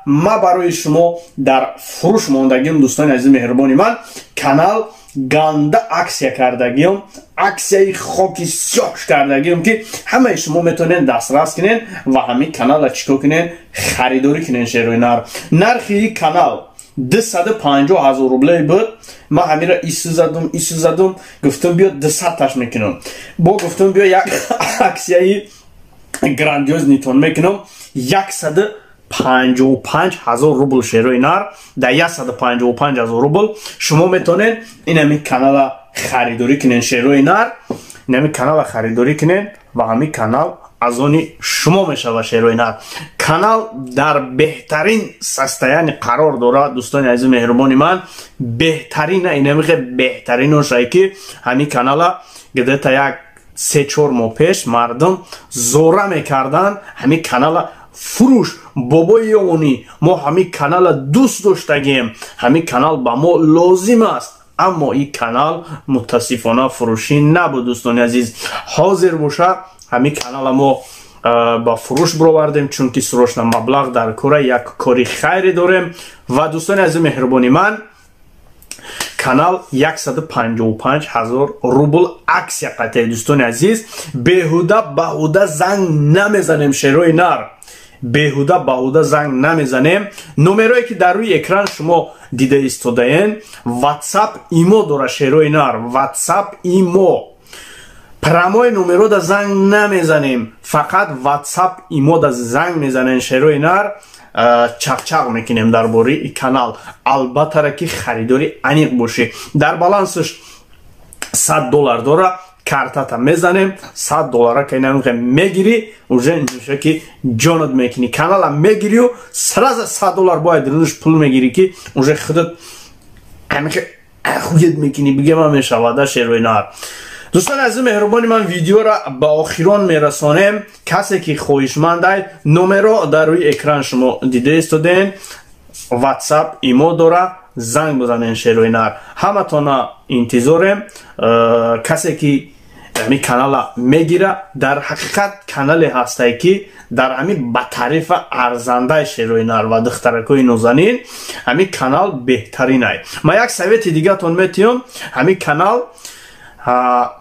Ма барои шумо дар фурӯш мондагиам, дӯстони азизи меҳрубони ман. Канал ганда акция кардагиам, акцияи хоки сиёҳш кардагиам, ки ҳамаи шумо метавонед дастрас кунед ва ҳамин каналра чӣ кор кунед? Харидорӣ кунед, шерои нар. Нархи канал 250 000 рублей буд. Ман ҳамира ису задум, ису задум, гуфтум, биё, 200-таш мекунам. Бо гуфтум, биё, як акцияи грандиозный тон мекунам, 155 000 рубл, шерои нар. Дар 155 000 рубл шумо метавонед инами канала харидорӣ кунед, шерои нар. Инами канала харидорӣ кунед ва ҳамин канал аз они шумо мешавад, шерои нар. Канал дар беҳтарин состояние қарор дорад, дӯстони азизи меҳрубони ман. Беҳтарина, инамихе беҳтариношае, ки ҳамин канала где-то як 3-4 моҳ пеш мардум зора мекарданд: «Ҳамин канала фурӯш, бобои ёвонӣ, мо ҳамин канала дӯст доштагием, ҳамин канал ба мо лозим аст». Аммо ин канал мутаассифона фурӯшӣ набуд, дӯстони азиз. Ҳозир боша, ҳамин канала мо ба фурӯш бировардем, чунки срочно маблағ дар кора, як кори хайре дорем. Ва, дӯстони азизи меҳрубони ман, канал 155 ҳазор рубл акция қатъи. Дӯстони азиз, беҳуда баҳуда занг намезанем, шерои нар, беҳуда баҳуда занг намезанем. Номерое ки дар рӯи экран шумо дида истодаен, WhatsApp, ИМО дора, шерои нар. WhatsApp, ИМО, прямой номерода занг намезанем, фақат WhatsApp, ИМОда занг мезанем, шерои нар. Чақчақ мекунем дар бораи канал. Албаттара, ки харидори аниқ бошӣ, дар балансаш 100 доллар дора, картата мезанем, 100 доллара ка инамихе мегирӣ, уже нуша ки ҷонат мекунӣ, канала мегирию сразу 100 доллар бояд рӯш пул мегирӣ, ки уже худат ҳамихе ахуед мекунӣ, бигема мешавада, шерои нар. Дӯстони азизи меҳрубони ман, видеоро ба охирон мерасонем. Касе ки хоҳишмандай, номеро дар рӯи экран шумо дида истоден, WhatsApp, ИМО дора, занг бизанен, шерои нар. Ҳаматона интизорем. Касе ки ҳамин канала мегира, дар ҳақиқат канале ҳастае, ки дар ҳамин ба тарифа арзандаи, шерои нар ва духтаракои нозанин, ҳамин канал беҳтаринай. Ман як совети дигатон метиҳам: ҳамин канал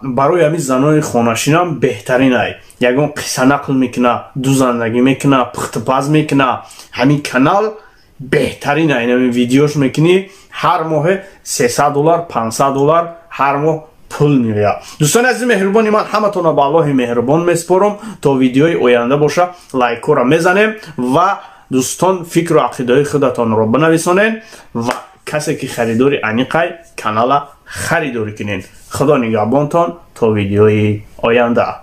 барои ҳамин занони хонашинам беҳтаринай. Ягон қисса нақл мекуна, дузандагӣ мекуна, пухтупаз мекуна, ҳамин канал беҳтарина. Инами видеош мекунӣ, ҳар моҳе 300 доллар, 500 доллар ҳар моҳ пул меояд. Дӯстони азизи меҳрубони ман, ҳаматонро ба Аллоҳи меҳрубон месупорам. То видеои оянда боша, лайкҳоро мезанем ва, дӯстон, фикру ақидаҳои худатонро бинависонед ва касе ки харидори аниқай, канала харидорӣ кунед. Худо нигаҳбонтон то видеои оянда.